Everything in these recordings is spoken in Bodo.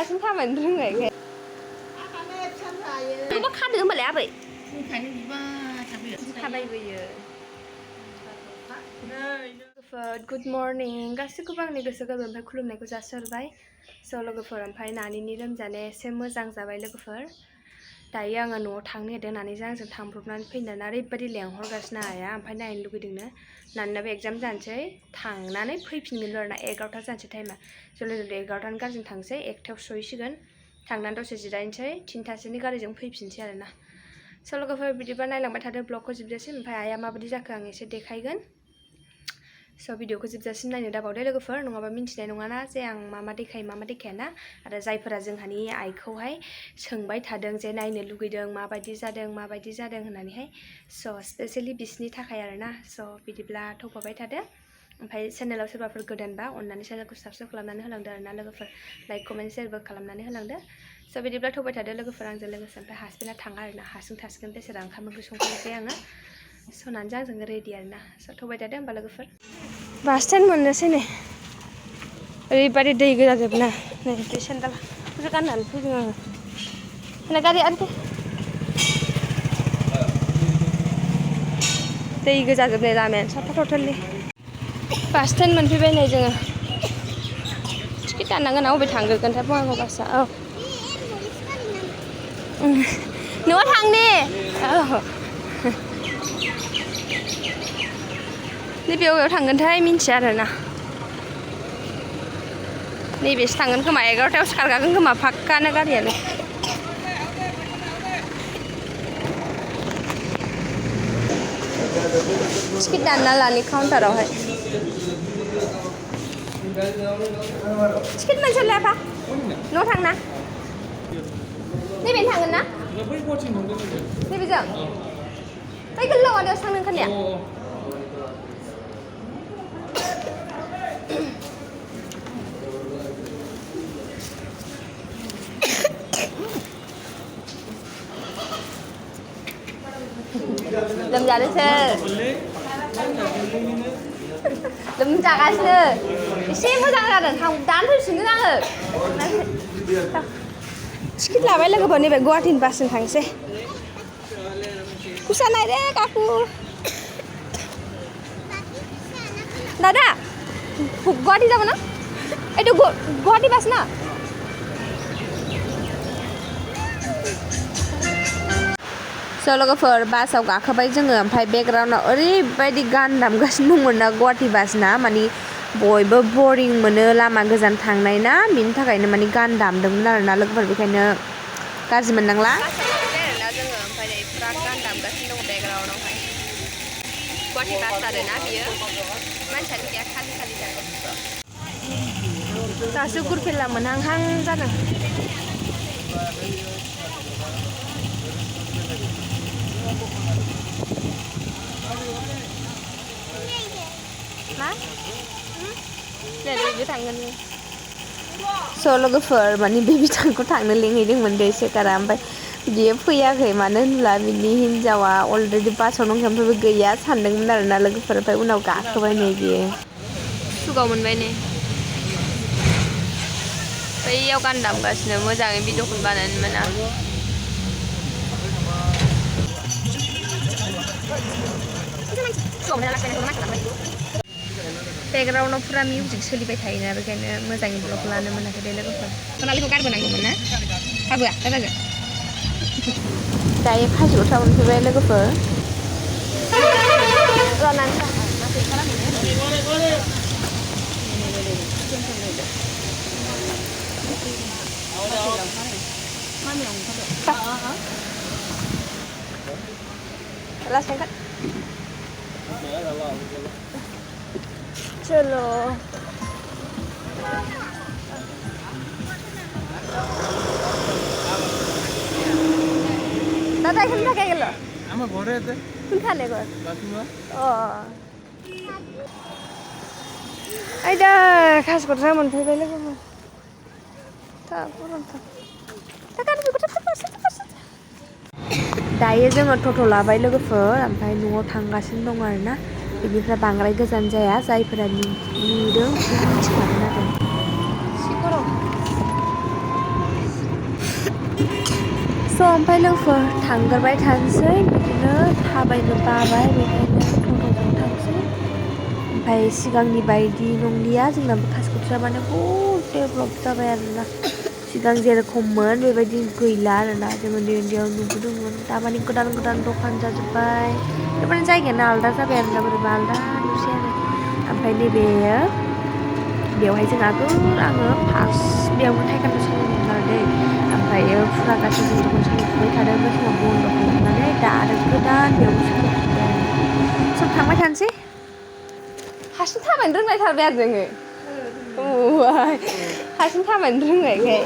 दासिम थाबायनो रोङाखै मा खादो होमबालाय आबै थाबायबोयो गुड मर्निं गासैखौबो आंनि गोसो गोरबोनिफ्राय खुलुमनायखौ जासिहरबाय स' लोगोफोर ओमफ्राय नानिनि लोमजानाया एसे मोजां जाबाय लोगोफोर दायो आङो न'आव थांनो नागिरदों नानिजों आंजों थांब्रबनानै फैनानै ओरैबायदि लेंहरगासिनो आइया ओमफ्राय नायनो लुगैदोंनो नानिनाबो एग्जाम जानोसै थांनानै फैफिनगोन आरोना 11टा जानोसै टाइमा जल्दि 11टानि गारिजों थांसै 1टायाव सहैसिगोन थांनानै दसे जिरायनोसै 3टासोनि गारिजों फैफिनसै आरोना स' लोगोफोर बिदिबा नायलांबाय थादो ब्लगखौ जोबजासिम ओमफ्राय आइया माबायदि जाखो आं एसे देखायगोन स' भिडिअखौ जोबजासिम नायनो दाबावदो लोगोफोर नङाबा मिन्थिनाय नङाना जे आं मा देखायो मा देखाया ना आरो जायफोरा जोंहानि आइखौहाय सोंबाय थादों जे नायनो लुगैदों माबायदि जादों होननानैहाय स' स्पेसियेलि बिसनि थाखाय आरोना स' बिदिब्ला थ'फाबाय थादो ओमफ्राय चेनेलाव सोरबाफोर गोदानबा अननानै चेनेलखौ साबस्क्राइब खालामनानै होलांदो आरोना लोगोफोर लाइक कमेन्ट शेयारबो खालामनानै होलांदो स' बिदिब्ला थ'बाय थादो लोगोफोर आंजों लोगोसे ओमफ्राय हासबेन्डआ थाङा आरोना हारसिं थासिगोन बेसेरा ओंखाम ओंख्रि संफैनोसै आङो सनानै आंजों रेडि आरोना स' थ'बाय थादो होमबा लोगोफोर बास स्टेन्ड मोननोसै नै ओरैबायदि दै गोजाजोबना नै बे सेन्देलखौसो गाननानै फैदों आङो होना गारि आनथे दै गोजाजोबनाय लामायानो साफा टटेलि बास स्टेन्ड मोनफैबाय नै जोङो टिकेट दाननांगोन अबे थांग्रोगोनथाय बङाइगाव बासआ औ न'आव थांनि औ नैबे अबेयाव थांगोनथाय मिन्थिया आरोना नैबेसो थांगोन खोमा 11टायावसो खारखागोन खोमा फाक्कानो गारियानो टिकेट दानना लानि काउन्टारावहाय टिकेट मोनसे लायाफा न'आव थांना नैबेनो थांगोन ना नैबेजों बै गोलाव आदायावसो थांनो ओंखारनाया लोमजादोंसो लोमजागासिनो एसे मोजां जादों दानो फैफिनगोन आङो टिकेट लाबाय लोगोफोर नैबे गुवाहाटीनि बासजों थांसै खुसा नायरे काकु दादा गुवाहाटी যাব না এইটো गुवाहाटी बास ना स' लोगोफोर बासाव गाखोबाय जोङो ओमफ्राय बेकग्राउन्डआव ओरैबायदि गान दामगासिनो दंमोन ना गुवाहाटी बास ना मानि बयबो बरिं मोनो लामा गोजान थांनाय ना बिनि थाखायनो मानि गान दामदोंमोन आरोना लोगोफोर बेखायनो गाज्रि मोननांला आरोना जोङो ओमफ्राय फुरा गान दामगासिनो दं बेकग्राउन्डआवहाय गुवाहाटी बास आरोना बियो मानसियानो गैया खालि जादों दासो गुरफेला मोनहांहां जादों मा बेबि थांगोन स' लोगोफोर माने बेबि थांखौ थांनो लिंहैदोंमोन दे सेकारा ओमफ्राय बियो फैयाखै मानो होनब्ला बिनि हिन्जावा अलरेडि बासाव दंखायो ओमफ्राय गैया सानदोंमोन आरोना लोगोफोर ओमफ्राय उनाव गाखोबाय नै बियो सुगाव मोनबाय नै बैयाव गान दामगासिनो मोजाङै भिडिअखौ बानायनो मोना बेकग्राउन्डआव फुरा मिउजिक सोलिबाय थायोना बेखायनो मोजाङै ब्लग लानो मोनाखै दे लोगोफोर सनालिखौ गारबोनांगौमोन ना गारबोआ दादाजों दायो काजलगाव मोनफैबाय लोगोफोर चलो दादा এখানে থাকে গেল আমার ঘরে আছে কোনখানে ঘর বাসুয়া ও আইদা খাস কথা मोनफैबाय लोगोफोर दायो जोङो टट' लाबाय लोगोफोर ओमफ्राय न'आव थांगासिनो दं आरोना बेनिफ्राय बांद्राय गोजान जाया जायफोरा नुदों बिसोर मिथिखागोन आरो ओमफ्राय लोगोफोर थांग्रोबाय थानोसै बिदिनो थाबायनो बाबाय बेखायनो टट'जों थांसै ओमफ्राय सिगांनि बायदि नंलिया जोंनाबो कासकट्रिया माने बहुद डेभलप जाबाय आरोना सिगां जेरखममोन बेबायदि गैला आरोना जों उन्दै उन्दैयाव नुबोदोंमोन दा माने गोदान गोदान दखान जाजोब्बाय बेबायदिनो जायगायानो आलादा जाबाय आरोना बोरैबा आलादा नुसै आरो ओमफ्राय नैबेयो बेवहाय जों आङो फार्स्ट बेयावनो थाइखान्द सोलोंदोंमोन आरो दै ओमफ्रायो फुरा गासै जों दखान सोलोंफुबाय थादों बे समाव बन्द' खालामनानै दा आरो गोदान बेयावनो सोलोंफिनबाय आरोना सम थांबाय थानोसै हारसिं थाबायनो रोंलायथारबाय आरो जोङो हारसिं थाबायनो रोंनायखाय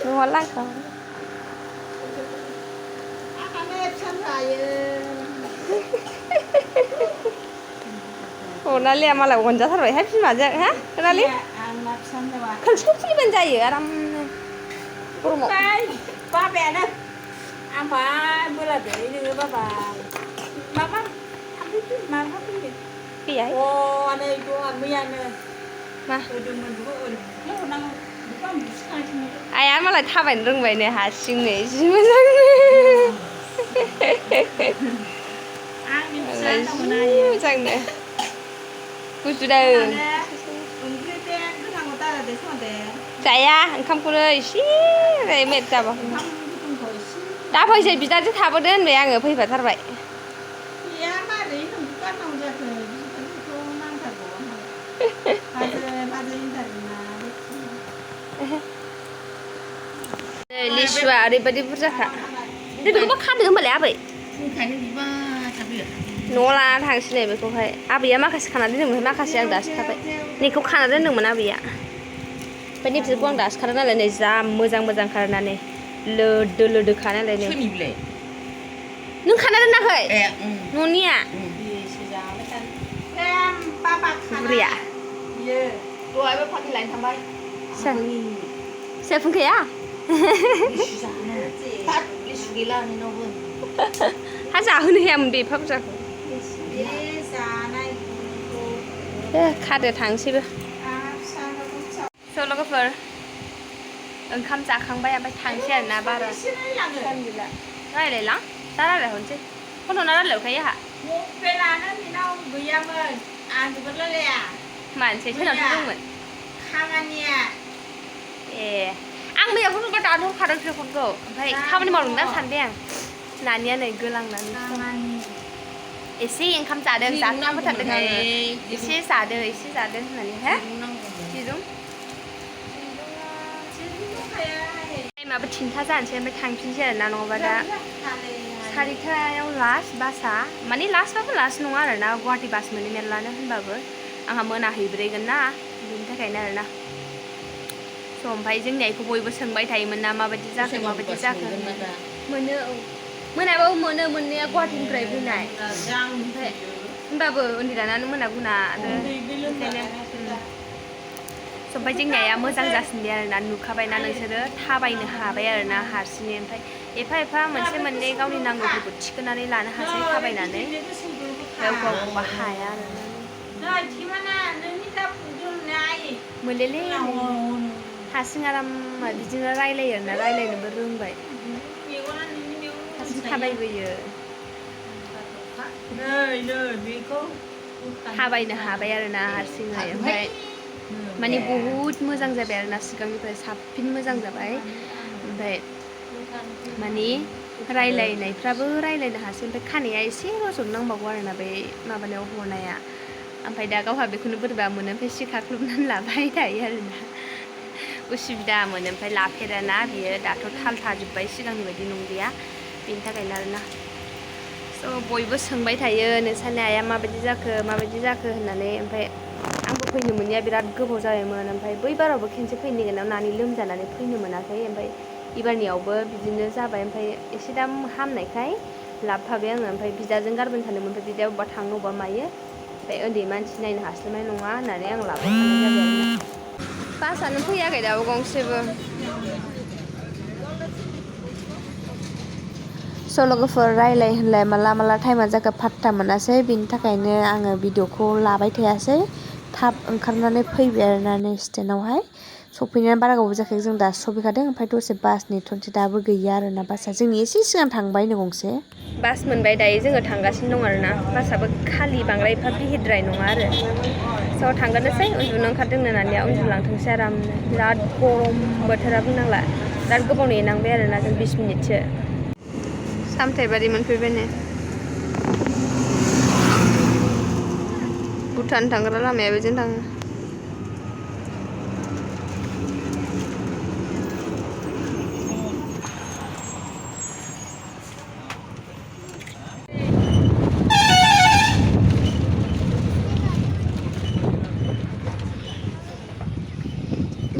न'आ लांखाव नालिया मालाय अनजाथारबायहाय बिमाजों हा नालि खनसे फैबानो जायो आरामनो गरमाव बाबायानो आमफ्राय बोलादो नोङो बाबा माबा फैयो फैयाय नै दङ मैयानो मा होदोंमोन बेखौ ओरैनो हरनांगौ बेखौ आं बुसिखांसै आइया मालाय थाबायनो रोंबायनो हारसिंनो जि मोजांनो आंनि फिसा मोजांनो गुजुदों जाया ओंखामखौनो एसे मेट जाबा दा फैसै बिदाजों थाबोदो होनबाय आङो फैफाथारबाय लिसुआ ओरैबायदि बुरजाखा बेखौबा खादो होनबालाय आबै न'आव लाना थांसै नै बेखौहाय आबैया माखासे खाना दोनदोंमोन माखासे आं दासो खाबाय नैखौ खाना दोनदोंमोन आबैया ओमफ्राय नै बिसोरखौ आं दासो खादों नालाय नै जा मोजां मोजां खानानै लोदो लोदो खा नालाय नों खाना दोनाखै न'निया बुरिया दहायबो फाथै लायनो थांबाय सोर फुंखाया लिसु गैला नोंनावबो हा जाहोनो हायामोन बे एफा बुरजाखौ खादो थांसैबो लोगोफोर ओंखाम जाखांबाय ओमफ्राय थांसै आरोना बारा रायलायलां दा रायलायहरनोसै फन हरना रायलायहरखायो आंहा मबाइलानो बेनाव गैयामोन आं जोबोद रायलाया मानसि सोरनावसो दंमोन खामानिया ए आं मैया फन हरबा दानहरखादोंसो फनखौ ओमफ्राय खामानि मावदोंदां सानबाय आं नानिया नै गोलांनानै एसे ओंखाम जादों जाखांबोथारदों आङो एसे जादो होननानै हा दिरुं टाइमाबो 3था जानोसै ओमफ्राय थांफिनसै आरोना नङाबा दा 4थायाव लास्ट बासआ माने लास्टबाबो लास्ट नङा आरोना गुवाहाटि बास मोनो मेरलानो होनबाबो आंहा मोनाहैब्रैगोन ना बेनि थाखायनो आरोना स' ओमफ्राय जोंनि आइखौ बयबो सोंबाय थायोमोन ना माबायदि जाखो मोनो औ मोनाबाबो मोनो मोननाया गुवाहाटिनिफ्राय फैनाय ओमफ्राय होनबाबो उन्दै लानानै मोना आरो ओंखायनो ओमफ्राय जोंनि आइया मोजां जासिनबाय आरोना नुखाबायना नोंसोरो थाबायनो हाबाय आरोना हारसिङै ओमफ्राय एफा एफा मोनसे मोननै गावनि नांगौफोरखौ थिखोनानै लानो हासै थाबायनानै गावबा हाया आरोना मोनलेले हारसिं आराम बिदिनो रायलायो आरोना रायलायनोबो रोंबाय हारसिं थाबायबोयो थाबायनो हाबाय आरोना हारसिङै ओमफ्राय माने बहुद मोजां जाबाय आरोना सिगांनिफ्राय साबसिन मोजां जाबाय ओमफ्राय माने रायलायनायफ्राबो रायलायनो हासै ओमफ्राय खानाया एसे रज'नो नांबावगौ आरोना बे माबानायाव हनाया ओमफ्राय दा गावहा बेखौनो बोरैबा मोनो ओमफ्राय सिखाख्लुबनानै लाबाय थायो आरोना उसुबिदा मोनो ओमफ्राय लाफेराना बियो दाथ' थाल थाजोब्बाय सिगांनि बायदि नंलिया बेनि थाखायनो आरोना स' बयबो सोंबाय थायो नोंसानि आइया माबायदि जाखो होननानै ओमफ्राय आंबो फैनो मोनैया बिराद गोबाव जाबायमोन ओमफ्राय बै बारावबो खेनसे फैनो नागिरनायाव नानि लोमजानानै फैनो मोनाखै ओमफ्राय एबारनियावबो बिदिनो जाबाय ओमफ्राय एसे दा हामनायखाय लाबोफाबाय आङो ओमफ्राय बिदाजों गारबोनो सानदोंमोन ओमफ्राय बिदाया अबेबा थांनो अबेबा मायो ओमफ्राय उन्दै मानसि नायनो हास्लाबनाय नङा होननानै आं लाबोफानाय जाबाय आरोना बासानो फैयाखै दाबो गंसेबो लोगोफोर रायलाय होनलाय माला टाइमा जाखो फात्ता मोनासै बिनि थाखायनो आङो भिडिअखौ लाबाय थायासै थाब ओंखारनानै फैबाय आरोना नै स्टेन्डआवहाय सफैनाया बारा गोबाव जायाखै जों दा सफैखादों ओमफ्राय दसे बास नेथ'नोसै दाबो गैया आरोना बासआ जोंनि एसे सिगां थांबायनो गंसे बास मोनबाय दायो जोङो थांगासिनो दं आरोना बासआबो खालि बांद्राय एफा भिहिरद्राय नङा आरो स' थांगोननोसै उन्दुनो ओंखारदोंनो नानिया उन्दुलांथोंसै आरामनो बिराद गरम बोथोरा बुंनांला बिराद गोबाव नेनांबाय आरोना जों 20 मिनिटसो सामथाइबारि मोनफैबायनो भुटान थांग्रा लामाया बेजों थाङो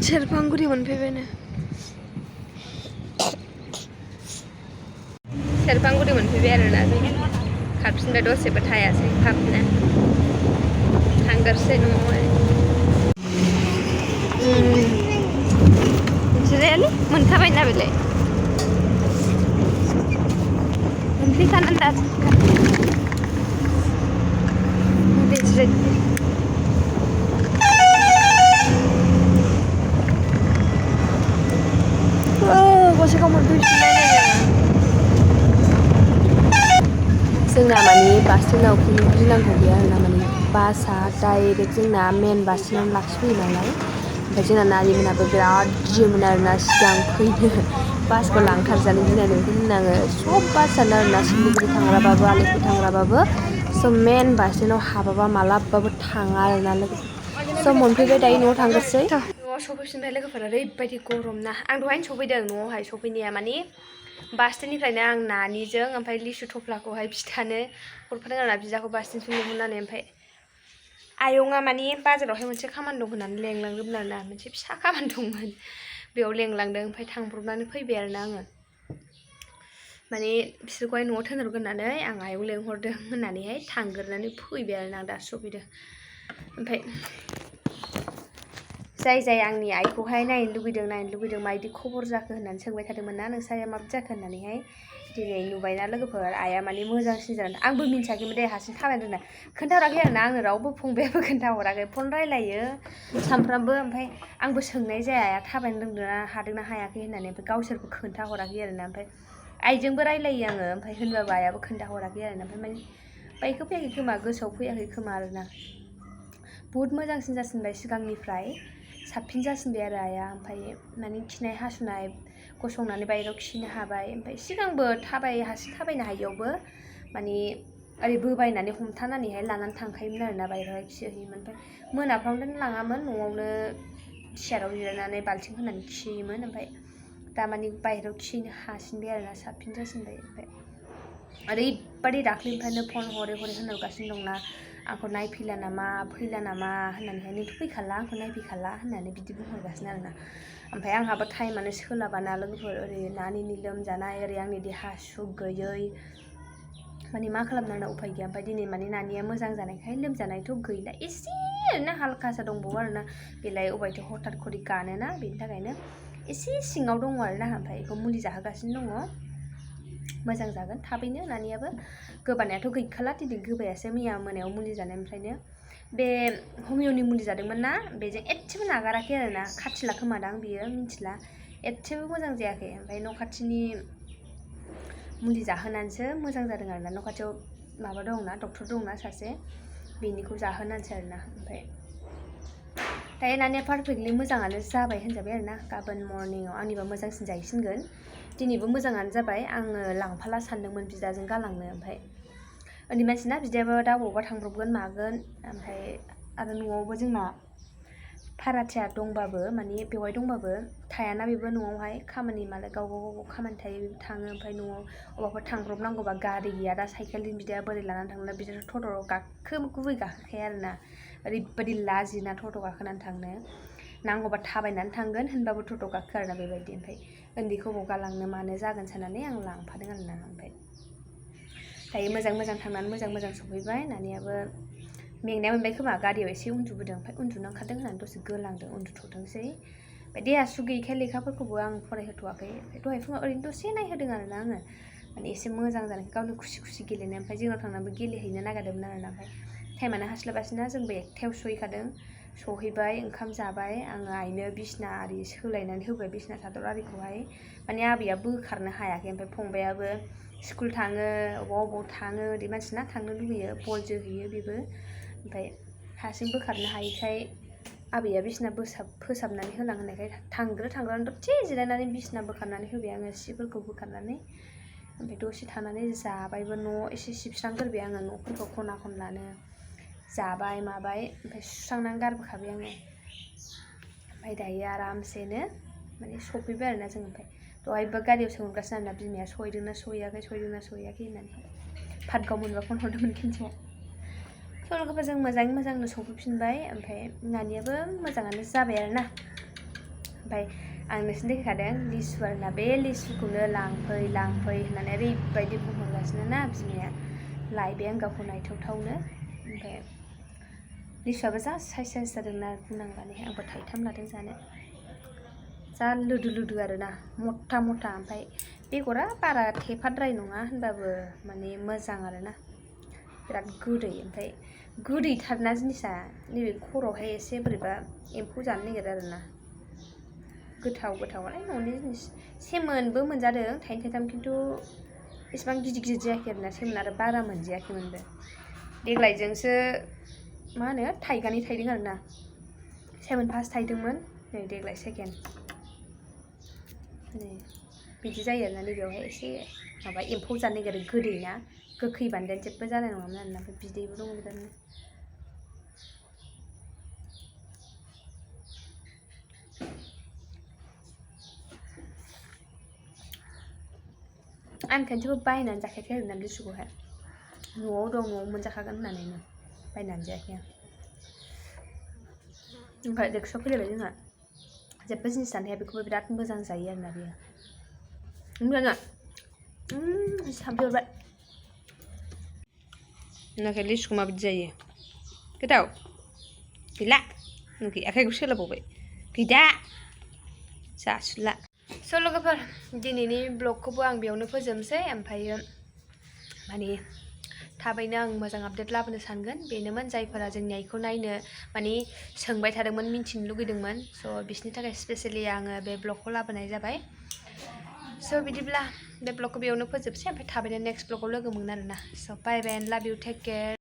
सेरफांगुरि मोनफैबायनो सेरफांगुरि मोनफैबाय आरोना जों खारफिनबाय दसेबो थायासै थाबनो थांगोरसै न'आवहाय जिरायालै मोनखाबायना बेलाय मोनफैखानानै दासो गसाइगाव मोनफैफिनबाय जोंना माने बास स्टेन्डआव गिनांगौ गैया आरोना माने बासआ डाइरेक्ट जोंना मेन बास स्टेन्डआवनो लाखिफैयो नालाय ओमफ्राय जोंना नानिमोनाबो बिराद गियोमोन आरोना सिगां फैनो बासखौ लांथारजानो गिनानै बेखौनो आङो सब बासआनो आरोना सिलिगुरि थांग्राबाबो आलिपुर थांग्राबाबो स' मेन बास स्टेन्डआव हाबाबा मालाबाबो थाङा आरोना लोगोफोर स' मोनफैबाय दायो न'आव थांगोरसै न'आव सफैफिनबाय लोगोफोर ओरैबायदि गरम ना आं दहायनो सफैदों न'आवहाय सफैनाया माने बास स्टेन्डनिफ्रायनो आं नानिजों ओमफ्राय लिसु थफ्लाखौहाय बिथानो हरफादों आरोना बिदाखौ बास स्टेन्डसिम लिंहरनानै ओमफ्राय आयंआ माने बाजारावहाय मोनसे खामानि दं होननानै लेंलांदोंमोन आरोना मोनसे फिसा खामानि दंमोन बेयाव लेंलांदों ओमफ्राय थांब्रबनानै फैबाय आरोना आङो माने बिसोरखौहाय न'आव थिनहरगोन होननानै आं आयं लेंहरदों होननानैहाय थांग्रोनानै फैबाय आरोना आं दासो सफैदों ओमफ्राय जाय आंनि आइखौहाय नायनो लुगैदों माबायदि खबर जाखो होननानै सोंबाय थादोंमोन ना नोंसा आइया माबायदि जाखो होननानैहाय दिनै नुबायना लोगोफोर आइया माने मोजांसिन जादों आंबो मिन्थियाखैमोन दे हारसिं थाबायनो रोंना खोन्थाहराखै आरोना आंनो रावबो फंबायाबो खोन्थाहराखै फन रायलायो सानफ्रामबो ओमफ्राय आंबो सोंनाय जाया आइया थाबायनो रोंदोंना हादोंना हायाखै होननानै ओमफ्राय गावसोरबो खोन्थाहराखै आरोना ओमफ्राय आइजोंबो रायलायो आङो ओमफ्राय होनबाबो आइयाबो खोन्थाहराखै आरोना ओमफ्राय माने बाइकखौ फैयाखै खोमा गोसोआव फैयाखै खोमा आरोना बुहुद मोजांसिन जासिनबाय सिगांनिफ्राय साबसिन जासिनबाय आरो आइया ओमफ्राय माने खिनाय हासुनाय गसंनानै बायहेरायाव खिनो हाबाय ओमफ्राय सिगांबो हारसिं थाबायनो हायियावबो माने ओरै बोबायनानै हमथानानैहाय लानानै थांखायोमोन आरोना बायहेरायावहाय खिहैयोमोन ओमफ्राय मोनाफ्रावनो लाङामोन न'आवनो सियाराव जिरायनानै बाल्थिं होनानै खिहैयोमोन ओमफ्राय दा माने बायहेरायाव खिहैनो हासिनबाय आरोना साबसिन जासिनबाय ओमफ्राय ओरैबायदि दाख्लैनिफ्रायनो फन हरै होनहरगासिनो दंना आंखौ नायफैला नामा होननानैहाय नोंथ' फैखाला आंखौ नायफैखाला होननानै बिदि बुंहरगासिनो आरोना ओमफ्राय आंहाबो टाइमानो सोलाबाना लोगोफोर ओरै नानिनि लोमजानाय ओरै आंनि देहा सुख गैयै माने मा खालामनो आंना उफाय गैया ओमफ्राय दिनै माने नानिया मोजां जानायखाय लोमजानायथ' गैला एसे ओरैनो हाल्कासा दंबावो आरोना बेलाय अबायथ' हथात खरि गानोना बेनि थाखायनो एसे सिङाव दङ आरोना ओमफ्राय बेखौ मुलि जाहोगासिनो दङ मोजां जागोन थाबैनो नानियाबो गोबानायाथ' गैखाला दिनै गोबायासो मैया मोनायाव मुलि जानायनिफ्रायनो बे हमिय'नि मुलि जादोंमोन ना बेजों एसेबो नागाराखै आरोना खाथिला खोमादां बियो मिथिला एसेबो मोजां जायाखै ओमफ्राय न' खाथिनि मुलि जाहोनानैसो मोजां जादों आरोना न' खाथियाव माबा दंना डक्टर दंना सासे बेनिखौ जाहोनानैसो आरोना ओमफ्राय दायो नानिया पारफेक्टलि मोजाङानो जाबाय होनजाबाय आरोना गाबोन मर्निंआव आंनिबा मोजांसिन जाहैसिनगोन दिनैबो मोजाङानो जाबाय आङो लांफाला सानदोंमोन बिदाजों गालांनो ओमफ्राय उन्दै मानसिना बिदायाबो दा बबावबा थांब्रबगोन मागोन ओमफ्राय आरो न'आवबो जोंना भाराथिया दंबाबो माने बेवहाय दंबाबो थायाना बेबो न'आवहाय खामानि मालाय गाव खामानि थायो बेबो थाङो ओमफ्राय न'आव अबावबा थांब्रबनांगौबा गारि गैया दा साइकेलजों बिदाया बोरै लानानै थांनो बिदाथ' टट'आव गुबै गाखोखाया आरोना ओरैबायदि लाजिना टट' गाखोनानै थांनो नांगौबा थाबायनानै थांगोन होनबाबो टट' गाखो आरोना बेबायदि ओमफ्राय उन्दैखौ बबाव गालांनो मानो जागोन साननानै आं लांफादों आरोना ओमफ्राय दायो मोजां थांनानै मोजां सफैबाय नानियाबो मेंनाया मोनबाय खोमा गारियाव एसे उन्दुबोदों ओमफ्राय उन्दुनो ओंखारदों होननानै दसे गोलांदों उन्दुथ'थोंसै ओमफ्राय देहा सुख गैयैखाय लेखाफोरखौबो आं फरायहोथ'वाखै ओमफ्राय दहाय फुङाव ओरैनो दसे नायहोदों आरोना आङो माने एसे मोजां जानायखाय गावनि खुसि गेलेनो ओमफ्राय जोंनाव थांनानैबो गेलेहैनो नागिरदोंमोन आरोना ओमफ्राय टाइमानो हास्लाबासैना जोंबो 1टायाव सहैखादों सहैबाय ओंखाम जाबाय आङो आइनो बिसना आरि सोलायनानै होबाय बिसना सादर आरिखौहाय माने आबैया बोखारनो हायाखै ओमफ्राय फंबायाबो स्कुल थाङो अबाव थाङो ओरै मानसिना थांनो लुगैयो बल जोहैयो बेबो ओमफ्राय हारसिं बोखारनो हायैखाय आबैया बिसना फोसाबनानै होनांनायखाय थांग्रोनानै दसे जिरायनानै बिसना बोखारनानै होबाय आङो सिफोरखौ बोखारनानै ओमफ्राय दसे थानानै जाबायबो न' एसे सिबस्रांग्रोबाय आङो न'फोरखौ खना खनलानो जाबाय माबाय ओमफ्राय सुस्रांनानै गारबोखाबाय आङो ओमफ्राय दायो आरामसेनो माने सफैबाय आरोना जों ओमफ्राय दहायबो गारियाव सोंहरगासिनो आरोना बिमाया सहैदोंना सहैयाखै होननानै भातगाव मोनबा फन हरदोंमोन खनसे लोगोफोर जों मोजांनो सफैफिनबाय ओमफ्राय नानियाबो मोजाङानो जाबाय आरोना ओमफ्राय आं नोंसिनो देखायखादों लिसु आरोना बे लिसुखौनो लांफै होननानै ओरैबायदि बुंहरगासिनो ना बिमाया लायबाय आं गावखौ नायथावथावनो ओमफ्राय लिसुआबो जा साइस जादोंना बुंनांलानो आंबो थाइथाम लादों जानो जा लोदु आरोना मथा ओमफ्राय बेगरा बारा थेफाद्राय नङा होनबाबो माने मोजां आरोना बिराद गोदै ओमफ्राय गोदैथारना जिनिसा नैबे खर'आवहाय एसे बोरैबा एम्फौ जानो नागिरो आरोना गोथावालाय न'नि जिनिस सेमोनबो मोनजादों थाइनै थाइथाम खिन्थु एसेबां गिदिर जायाखै आरोना सेमोन आरो बारा मोनजायाखैमोनबो देग्लायजोंसो मा होनो थाइगानै थाइदों आरोना सेमोन फार्स्ट थाइदोंमोन नै देग्लाय सेकेन्ड नै बिदि जायो आरोना नैबेयावहाय एसे माबा एम्फौ जानो नागिरो गोदै ना गोखै बानदेन जेबो जानाय नङामोन आरोना ओमफ्राय बिदैबो दङ बिरादनो आं खनसेबो बायनानै जाखायाखै आरोना लिसुखौहाय न'आव दं न'आव मोनजाखागोन होननानैनो बायनानै जायाखै आं ओमफ्राय देक्सआव फैलायबाय जोंहा जेबो जिनिस जानो हाया बेखौबो बिराद मोजां जायो आरोना बेयो ओमफ्राय सामफ्राय हरबाय नाथाय लिसुखौ माबायदि जायो गोथाव गैला नुखै आखाइखौ सोलाबावबाय गैदा जासुला स' लोगोफोर दिनैनि ब्लगखौबो आं बेयावनो फोजोबनोसै ओमफ्रायो माने थाबैनो आं मोजां आपडेट लाबोनो सानगोन बेनोमोन जायफोरा जोंनि आइखौ नायनो माने सोंबाय थादोंमोन मिन्थिनो लुगैदोंमोन स' बिसोरनि थाखाय स्पेसियेलि आङो बे ब्लगखौ लाबोनाय जाबाय स' बिदिब्ला बे ब्लगखौ बेयावनो फोजोबसै ओमफ्राय थाबैनो नेक्स्ट ब्लगआव लोगो मोनगोन आरोना स' बाय बाय एन्ड लाभ इउ टेक केयार